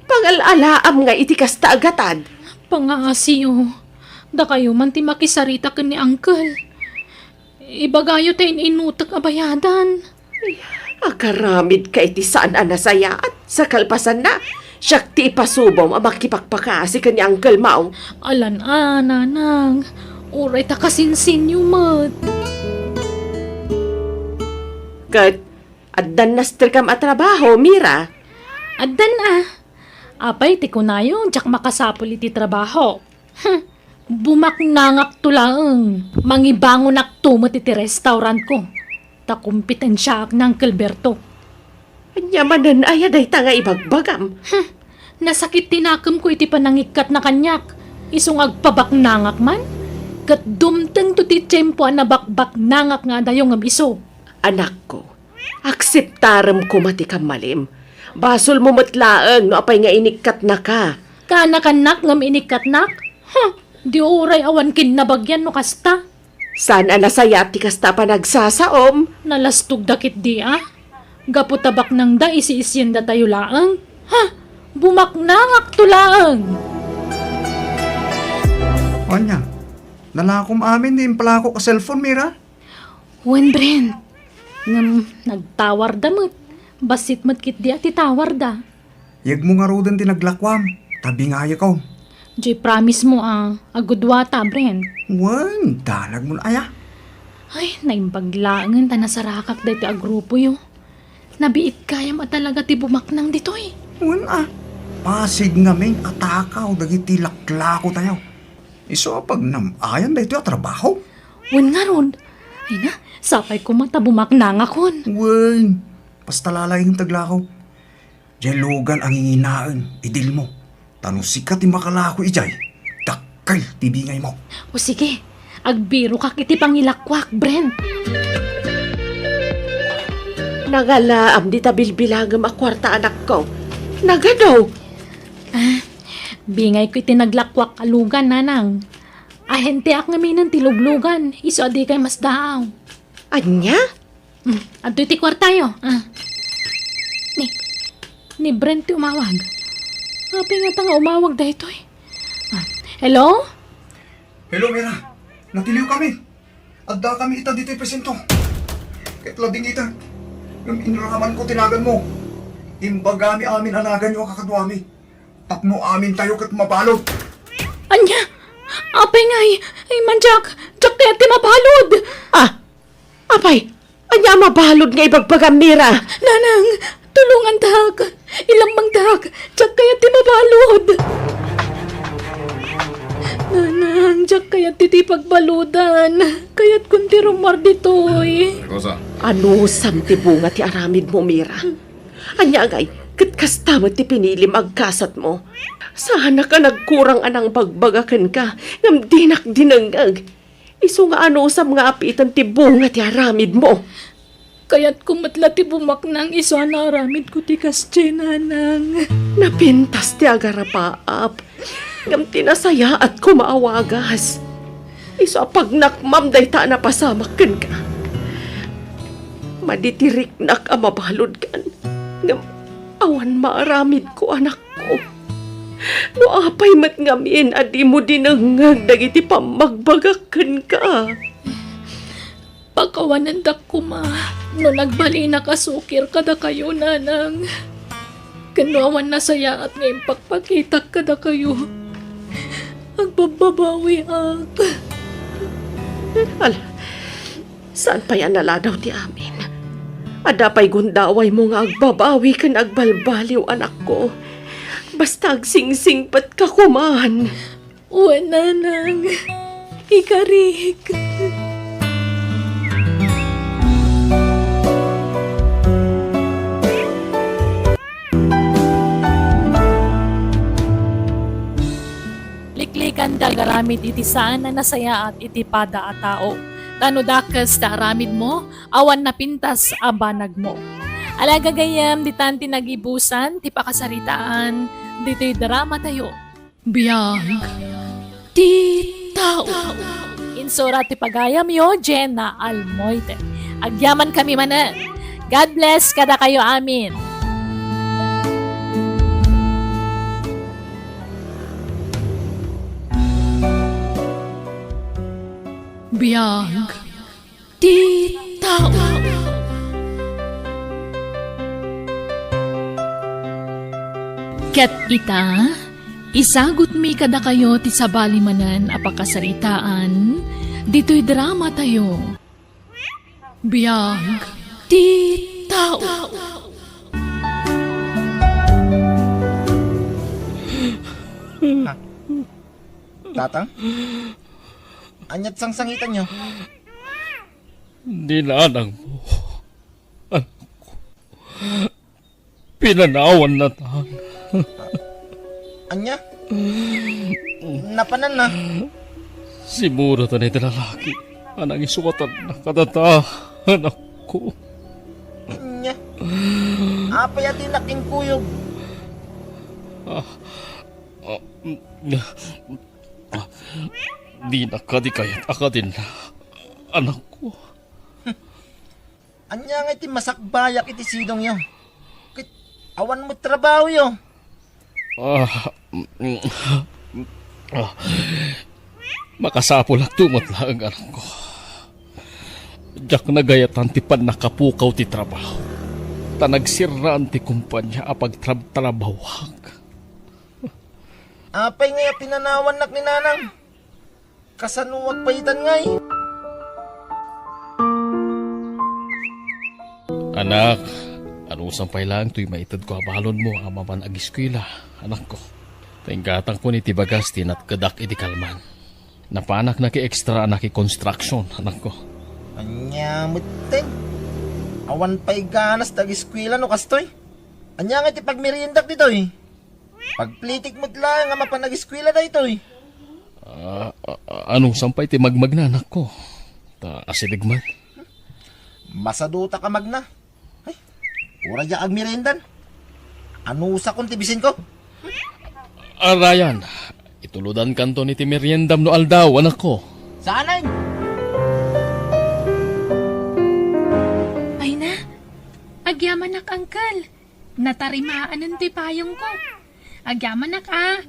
Pangal-alaam nga iti kasta a gatad. Pangaasiyo. Dakayo man ti makisarita ken ni uncle. Ibagayo ta in-inutek a bayadan. Agaramidka iti saan a nasayaat. Sa kalpasanna, siak ti ipasubom a makipakpakaasi ken ni uncle-mo. Alan a, nanang. Uray ta kasinsinyo met. Ket addan nasterkam a trabaho, Mira? Addan a. Apay ti kunayo, diak makasapul iti trabaho. Hmm, bumaknangakto laeng. Mangibangonakto met iti restaurantko. Ta kompetensiaak ni Uncle Berto. Ania manen aya dayta nga ibagbagam? Hmm, nasakit ti nakemko iti panangikkat na kaniak. Isu nga agpabaknangak man. Ket dumtengto ti tiempo a nabakbaknangak nga adayo ngem isu. Anakko, akseptarem koma ti kammalim. Basolmo met laeng no apay nga inikkatnaka. Kaanakannak ngem inikkatnak? Huh, di uray awan kinnabagian no kasta. Saan a nasayaat ti kasta a panagsasaom? Nalastogda ketdi a. Gapu ta baknangda, isiisiendatayo laeng. Ha? Bumaknangakto laeng! Ania? Nalakom amin ti impalakok a cellphone, Mira? Wen, Brent. Ngem nagtawarda met. Bassit met ketdi a ti tawarda. Yegmo ngaruden ti naglakuam, ta bingayekom. Diay promise mo a, agudua ta, Brent. Wen, danagmon aya? Ay, naimbag laengen ta nasarakak daytoy a grupoyo. Nabiit gayam a talaga ti bumaknang ditoy. Wen a, pasig ngamin a takaw dagiti laklakotayo. Isu a pagnam-ayan daytoy a trabaho. Wen ngarud. Ay na, sapay koma ta bumaknangakon. Wen, basta lalaing taglakaw. Diay lugan a nginginaen, idilmo. Ta no sika ti makalako idiay, dakkel ti bingaymo. O sige, agbirokak iti pangilakuak, Brent. Nagalaam dita bilbilangem a kuarta, anakko. Nagano? Ah, bingayko iti naglakuak a lugan, nanang. Ahenteak ngaminen ti luglugan, isu a dikay masdaaw. Ania? Hmm, adtoy ti kuartayo. Ah. Ni, ni Brent ti umawag. Apay ngata nga umawag daytoy? Ah, hello? Hello, Mira. Natiliwkami. Addakami ita ditoy presinto. Ket ladingiten. Ngem inramanko ti naganmo. Imbagami amin a naganyo a kakaduami. Tapno amintayo ket mabalud. Ania? Apay ngay? Ay, man, Jack. Jack kayat ti mabalud. Ah, apay, ania a mabalud nga ibagbagam, Mira? Nanang, tulongandak. Ilambangdak. Diak kayat ti mabalud. Nanang, diak kayat ti, ti pagbaludan. Kayatkon ti rummuar ditoy. Rosa. Anusam ti bunga ti aramidmo, Mira? Ania ngay, ket kasta met ti pinilim a agkasatmo? Saanak a nagkurang a nangbagbaga kenka, ngem dinak dinengngeg. Isu nga anusam nga apiten ti bunga ti aramidmo. Kayatko met la ti bumaknang isu a naaramidko ti kasdiay, nanang. Napintas ti agarapaap, ngem ti nasayaat koma a wagas. Isu a pagnakmam dayta a napasamak kenka. Madi ti riknak a mabaludkan, ngem awan maaramidko, anakko. No apay met ngamin a dimo dinengngeg dagiti pammagbagak kenka. Pakawanendak koma no nagbalinak a sukir kadakayo, nanang. Ken no awan nasayaat nga impakpakitak kadakayo, agbabbabawiak. Ala, saan pay a naladaw ti amin? Adda pay gundawaymo nga agbabawi ken agbalbaliw, anakko. Basta agsingsingpetka koman. Wen, nanang. Ikarik. Liklikan ti agaramid iti saan a nasayaat iti pada a tao. Ta no dakes ti aramidmo, awan napintas a banagmo. Ala, gagayyem, ditan ti nagibusan ti pakasaritaan ditoy dramatayo. Biag ti tao. Insurat ti pagayamyo, Jenna Almoite. Agyamankami manen. God bless kadakayo amin. Biag ti tao. Ket ita, isagutmi kadakayo ti sabali manen a pakasaritaan ditoy dramatayo. Biag ti tao. Ha? Tatang? Ania't sangsangitanyo? Ni nanangmo, anakko. Pinanawannatan. Ania? Napananna? Simmuratan iti lalaki a nangisuatanna kadata, anakko. Ania? Apay a dinak inkuyog? Ah, ah, mm, ah, dinak kadi kayat a kadin, anakko. Ania ngay ti masakbayak iti sidongyo? Ket awan met trabahoyo. Ah, mm, ah, makasapulakto met laeng, anakko. Diak nagayatan ti pannakapukaw ti trabaho, ta nagsirraan ti kumpania a pagtrabtrabahoak. Apay ngay a pinanawannak ni nanang? Kasanoak pay itan ngay? Anak, Anusam pay laeng toy maitedko a balonmo a mapan agiskuela, anakko. Ta inggatangkon iti bagas ti natkedak iti kalman. Napanak nakiextra a nakikonstruksion, anakko. Ania metten? Awan pay ganas ti agiskuela no kastoy? Ania nga iti pagmeriendak ditoy? Pagplitik met laeng a mapan agiskuela daytoy. Ah, a-, a-, anusam pay ti magmagna, anakko? Ta asideg man. Masadutak a magna. Ay, uray diak agmeriendan. Anusakon ti bisinko? Ah, Ryan, ituludankanton iti meriendam no aldaw, anakko. Saanen? Ay na, agyamanak, Uncle. Natarimaanen ti payongko. Agyamanak, ah.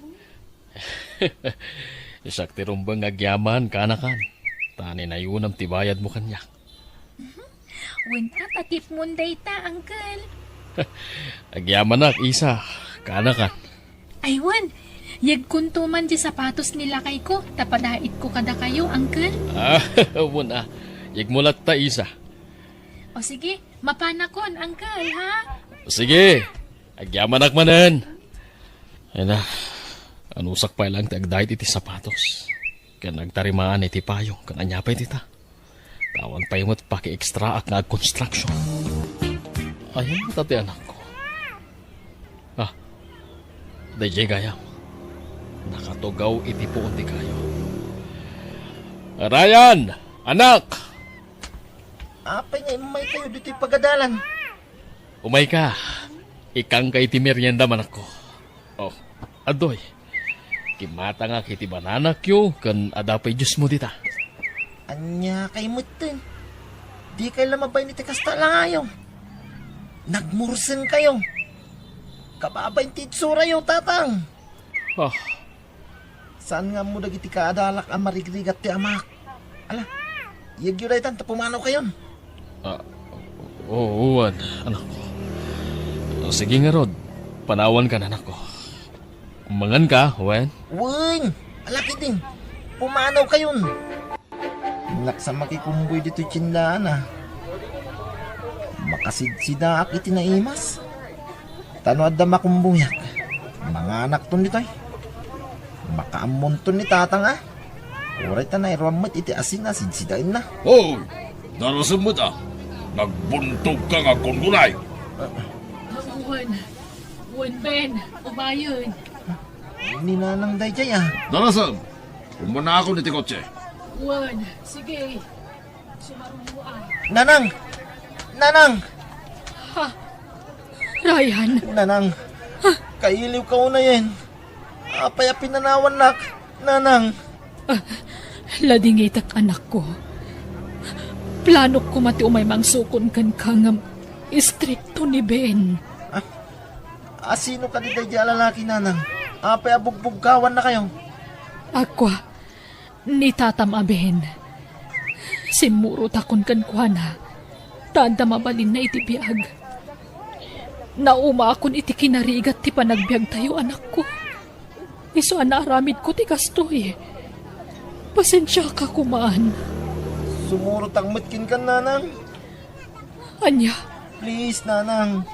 Siak ti rumbeng nga agyaman, kanakan. Ta ninayonam ti bayadmo kaniak. Wen a, takipmon dayta, Uncle. Agyamanak, Isa, kanakan. Ay, wen. Yegkonto man di sapatos ni lakayko, ta padaitko kadakayo, Uncle. Ah, wen a. Yegmo latta, Isa. O sige, mapanakon, Uncle, ha? Sige, agyamanak manen. Ay na, anusak pay laeng ti agdait iti sapatos. Ken agtarimaan iti payong, ken ania pay dita? Awan pay met pakiextraak nga agkonstruksion. Ayan ta ti anakko. Ah, daydiay gayam. Nakatugaw iti puon ti kayo. Ryan! Anak! Apay nga immaykayo ditoy pagadalan? Umayka. Ikkanka iti merienda, anakko. Oh, adtoy. Kimmatangak iti bananakyo ken adda pay juicemo dita. Ania kay metten? Dikay la mabain iti kasta a langayo. Nagmursengkayo. Kababain ti itsuratayo, Tatang. Ah, Saan nga ammo dagiti kaadalak a marigrigat ti amak? Ala, yegyo daytan ta pumanawkayon. Ah, oo, wen, anakko. Sige ngarud, panawankan, anakko. Manganka, wen? Wen, ala ketdin, pumanawkayon. Innak sa makikumboy ditoy tiendaan, a. Makasidsidaak iti naimas. Ta no adda makumboyak, manganakton ditoy. Makaammonton ni Tatang, a. Uray ta nairuam met iti asin a sidsidaenna. Hoy! Darasem met, a. Nagbuntogka nga agkunkunay. Wen, wen, Ben, umayen. Ni Nanang daydiay, a. Darasem, umunakon iti kotse. Wen, sige. Nanang! Nanang! Ha? Ryan! Nanang! Kailiwka unayen! Apay a pinanawannak, Nanang? Ah, ladingitak, anakko. Planok koma ti umay mangsukon kenka ngem istrikto ni Ben. Ah, asino kadi daydiay a lalaki, Nanang? Apay a bugbugkawannakayo? Akua, ni tatam a Ben. Simmurotakon kenkuana, ta adda mabalinna iti biag. Naumaakon iti kinarigat ti panagbiagtayo, anakko. Isu a naaramidko ti kastoy. Pasensiaka koman. Sumurotak met kenka, Nanang. Ania? Please, Nanang.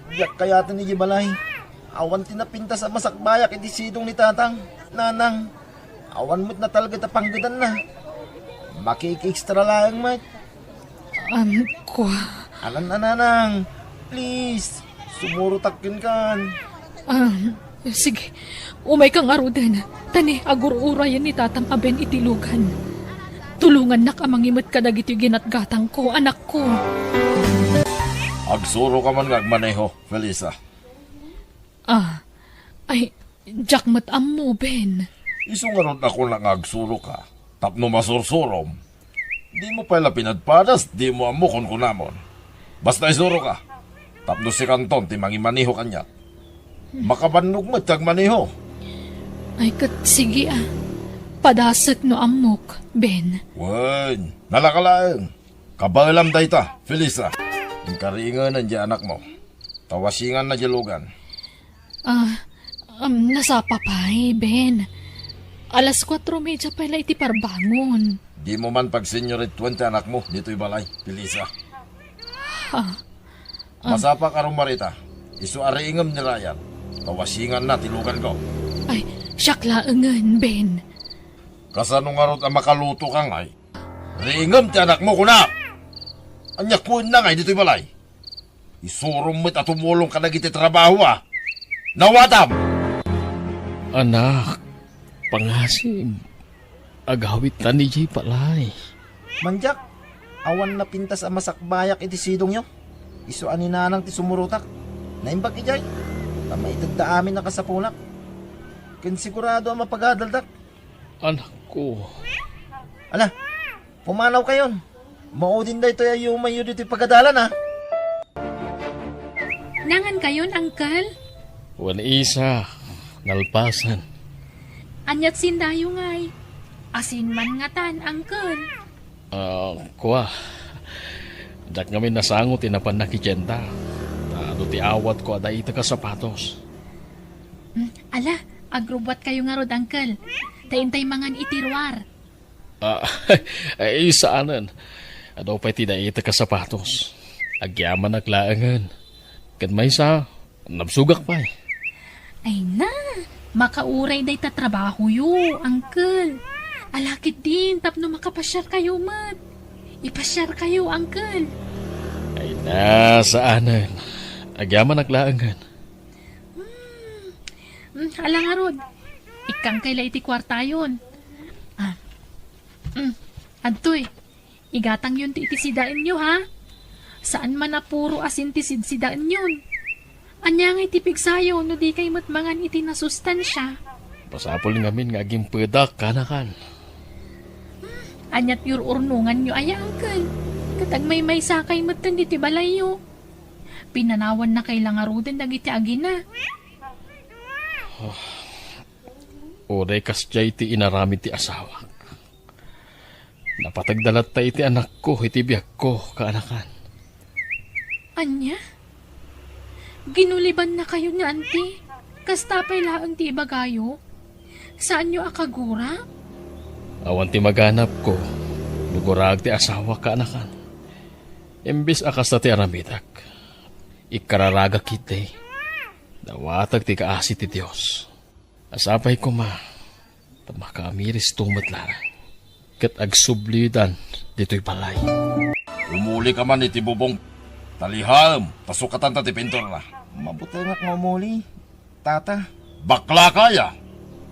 Diak kayaten idiay balay. Awan ti napintas a masakbayak iti sidong ni Tatang. Nanang, awan met natalget a panggedanna. Makiki-extra laeng met. Am, kua. Alan a, Nanang. Please, sumurotak kenkan. Ah, sige. Umayka ngaruden. Ta ni, agur-urayen ni tatam a Ben iti lugan. Tulongannak a mangimet kadagitoy ginatgatangko, anakko. Agsuroka man nga agmaneho, Felisa. Ah, ay, diak met ammo, Ben. Isu ngarud a kunak nga agsuroka, tapno masursurom. Dimo pay la pinadpadas, dimo ammo kunkunamon. Basta isuroka, tapno sikanton ti mangimaneho kaniak. Makabannog met ti agmaneho. Ay, ket sige, a. Padasek no ammok, Ben. Wen, nalaka laeng. Kabaelam dayta, Felisa. Inkariingenen diay anakmo. Ta wasinganna diay lugan. Ah, um, nasapa pay, Ben. Alas kuatro media pay la iti parbangon. Dimo man pagseniorituen ti anakmo ditoy balay, Felisa. Ha? Ah. Masapaka rummuar ita. Isu a riingem ni Ryan. Kawasinganna ti luganko. Ay, siak laengen, Ben. Kasano ngarud a makaluto ka ngay? Riingem ti anakmo, kunak! Ania, kuenna ngay ditoy balay? Isurom met a tumulong kadagiti trabaho a nawatam! Anak, pangasib, agawidtan idiay balay. Mandiak, awan napintas a masakbayak iti sidongyo. Isu a ni Nanang ti sumurotak. Naimbag idiay, ta maitedda amin a kasapunak. Ken sigurado a mapagadaldak. Anakko. Ala, pumanawkayon. Maudin daytoy a yumayyo ditoy pagadalan, a. Nangankayon, Uncle? Wen, Isa, nalpasen. Aniat sindayo ngay? Asin man ngatan, Uncle? Ah, kua. Diak ngamin nasango ti napan nakitienda. Ta adu ti awatko a daitek a sapatos. Hmm, ala, agrubbuatkayo ngarud, Uncle. Ta intay mangan iti ruar. Ah, ay, saanen. Adu pay ti daitek a sapatos. Agyamanak laengen. Ken maysa, nabsogak pay. Ay na, makauray dayta trabahoyo, Uncle. Ala ketdin tapno makapasiarkayo met. Ipasiarkayo, Uncle. Ay na, saanen. Agyamanak laengen. Hmm. Hmm, ala ngarud. Ikkangkay la iti kuartayon. Ah. Hmm. Adtoy. Igatangyon ti iti sidaenyo, ha? Saan man a puro asin ti sidsidaenyon. Ania ngay ti pigsayo no di kay met mangan iti nasustansia? Masapul ngamin nga agimpedak, kanakan. Hmm, aniat ur-urnonganyo aya, Uncle? Ket agmaymaysa kay metten iti balayyo. Pinanawanna kay la ngaruden dagiti agina. Uray kasdiay ti inaramid ti asawak. Napategda latta iti anakko iti biagko, kaanakan. Ania? Ginulibannakayon nga anti? Kasta pay laeng ti ibagayo? Saanyo a kagura? Awan ti maganapko no guraek ti asawak, kaanakan. Imbes a kasta ti aramidek, ikkararagak ketdi. Dawatek ti kaasi ti Dios. Sapay koma ta makaamiristo met laeng ket agsubliodan ditoy balay. Umulika man iti bubong, talihaem, ta sukatanta ti pinturna. Mabutengak nga umuli, Tata. Bakla ka aya?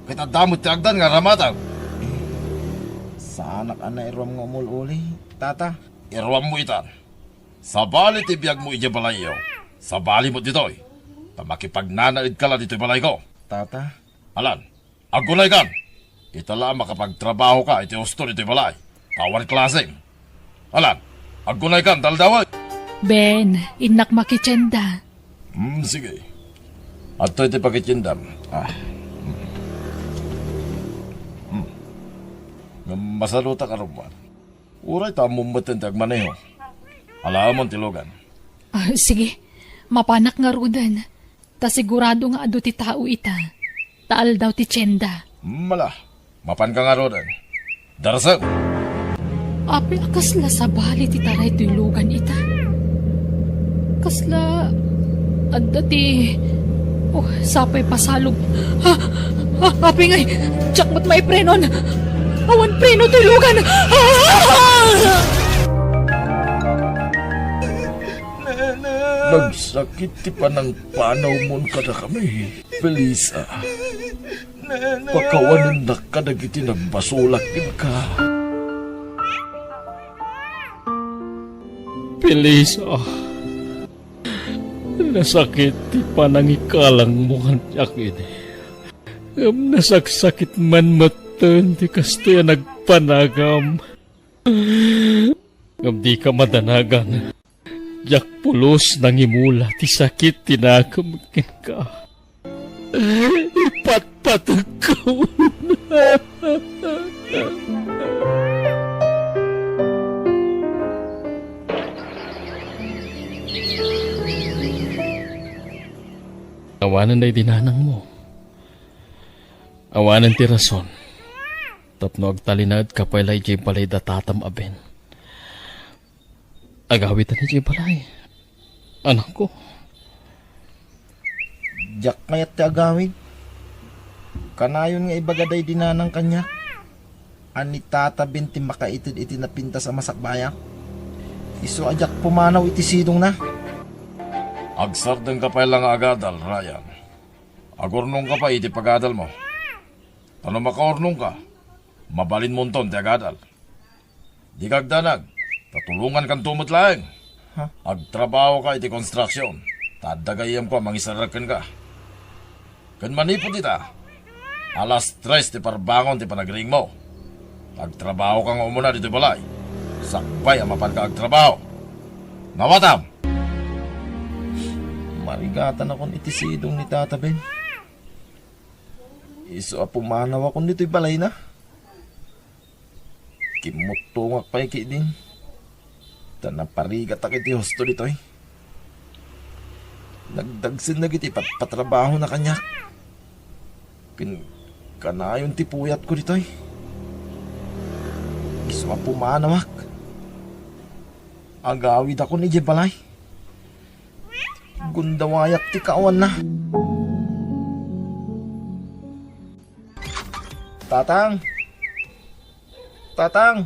Ket adda met ti agdan nga aramatang. Eh, saanak a nairuam nga umul-uli, Tata. Iruammo itan. Sabali ti biagmo idiay balayyo. Sabali met ditoy. Ta makipagnanaedka la ditoy balayko. Tata. Alan, aggunaykan. Ita la a makapagtrabahoka iti husto ditoy balay. Awan klasem. Alan, aggunaykan, ta aldawek. Ben, innak makitienda. Hmm, sige. Adtoy ti pakitiendam. Ah. Hmm. Hmm. Ngem masalutak a rummuar. Uray ta ammom metten ti agmaneho. Alaemon ti lugan. Ah, sige. Mapanak ngaruden. Ta sigurado nga adu ti tao ita. Ta aldaw ti tienda. Mala, mapanka ngaruden. Darasem! Apay a kasla sabali ti taray toy lugan ita? Kasla adda ti, oh, sapay pasalog. Ha? Ha? Apay ngay, diak met maiprenon. Awan preno toy lugan. Ah! Nagsakit ti panangpanawmon kadakami, Felisa. Pakawanennak kadagiti nagbasolak kenka. Felisa, nasakit ti panangikalangmo kaniak idi. Ngem nasaksakit man metten ti kastoy a nagpanagam. Ngem dika madanagan. Diak pulos nangimula ti sakit ti nakem kenka. Ipatpategko. Awanen daydi nanangmo. Awanen ti rason tapno agtalinaedka pay la idiay balay da tatam a Ben. Agawitan idiay balay. Anakko. Diak kayat ti agawid. Kanayon nga ibaga daydi nanang kaniak a ni Tata Ben ti makaited iti napintas a masakbayan. Isu a diak pumanaw iti sidongna. Agsardengka pay la nga agadal, Ryan. Agurnongka pay iti pagadalmo. Ta no makaurnongka, mabalinmonton ti agadal. Dika agdanag, ta tulongankanto met laeng. Ha? Agtrabahoka iti construction, ta adda gayyemko a mangisarrek kenka. Ken manipud ita, alas tres ti parbangon ti panagriingmo. Agtrabahoka nga umuna ditoy balay, sakbay a mapanka agtrabaho. Nawatam! Marigatanakon iti sidong ni Tata Ben. Isu a pumanawakon ditoy balayna. Kimmuttongak pay ketdin, ta naparigatak iti husto ditoy. Nagdagsen dagiti patpatrabahona kaniak. Ken kanayon ti puyatko ditoy. Isu a pumanawak. Agawidakon idiay balay. Gundawayak ti kaawanna. Tatang! Tatang!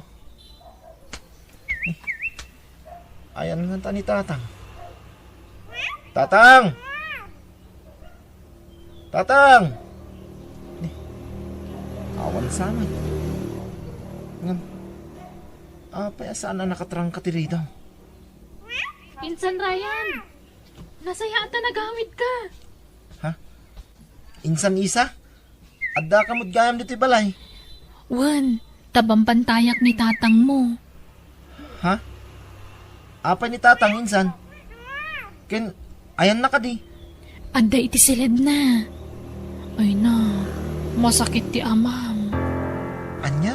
Ayan ngata ni Tatang. Tatang! Tatang! Ni, awan sa man. Ngem, apay a saan a nakatrangka ti ridaw? Insan Ryan! Nasayaat a nagawidka. Ha? Insan Isa? Addaka met gayam ditoy balay? Wen, ta bambantayak ni tatangmo. Ha? Apay ni tatang, insan? Ken ayanna kadi? Adda iti siledna. Ay na, masakit ti amam. Ania?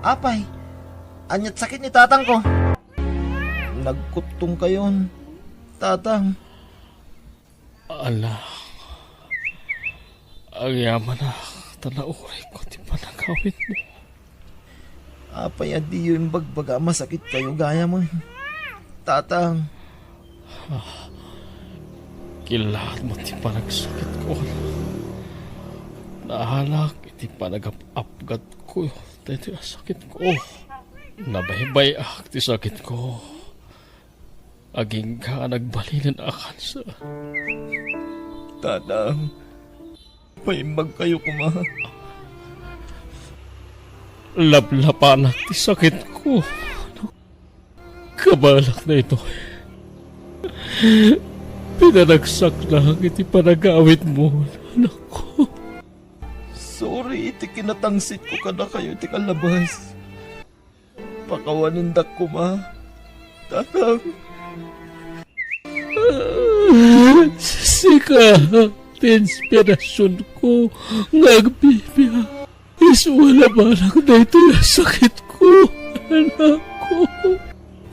Apay, ania't sakit ni tatangko? Nagkuttongkayon, tatang. Anak, agyamanak, ta naurayko ti panagawidmo. Apay a diyo imbagbaga a masakitkayo gayamen, tatang? Ah, kilaatmo ti panagsakitko, anak. Naalak iti panagap-apgatko daytoy a sakitko. Nabaybay-ak ti sakitko. Agingga a nagbalinen a kanser. Tatang, maimbagkayo koma. Laplapanak ti sakitko. Kabaelak daytoy. Pinanagsaknak iti panagawidmo, anakko. Sorry iti kinatangsitko kadakayo iti kalabas. Pakawanendak koma, tatang. Sika ti inspirasionko nga agbibiag. Isu a nabanak daytoy a sakitko, anakko.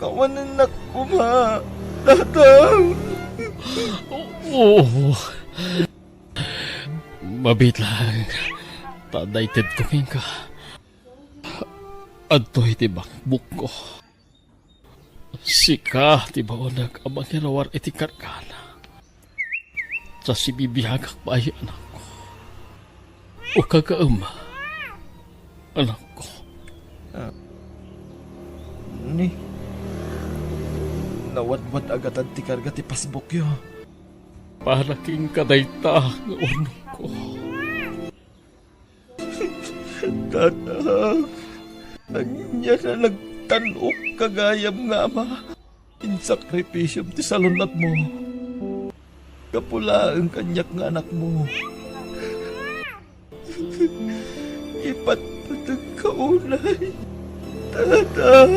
Kawanennak koma, tatang. Oo. Mabiit laeng ta adda itedko kenka. Adtoy ti bakbukko. Sika ti baoneg a mangiruar iti kargana. Ta sibibiagak pay, anakko. Ukagaem, anakko. Ah. Ni, nawadwad-agatad ti karga ti pasbukyo. Para kenka dayta nga urnongko. Tatang, ania a nagtan-okka gayam nga ama? Insakripisiom ti salunatmo. Gapu laeng kaniak nga anakmo. Ipatpategka unay, tatang.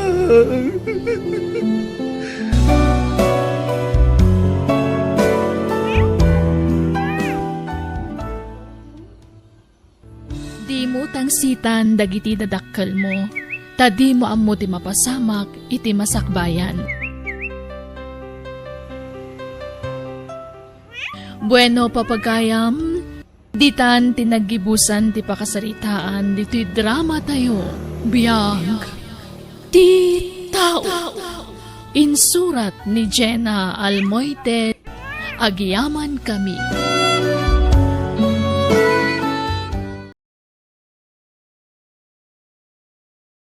Dimo tangsitan dagiti dadakkelmo, ta dimo ammo ti mapasamak iti masakbayan. Bueno, papagayam, ditan ti naggibusan ti pakasaritaan ditoy drama tayo, Biag ti Tao. Insurat ni Jenna Almoite, Agyaman Kami.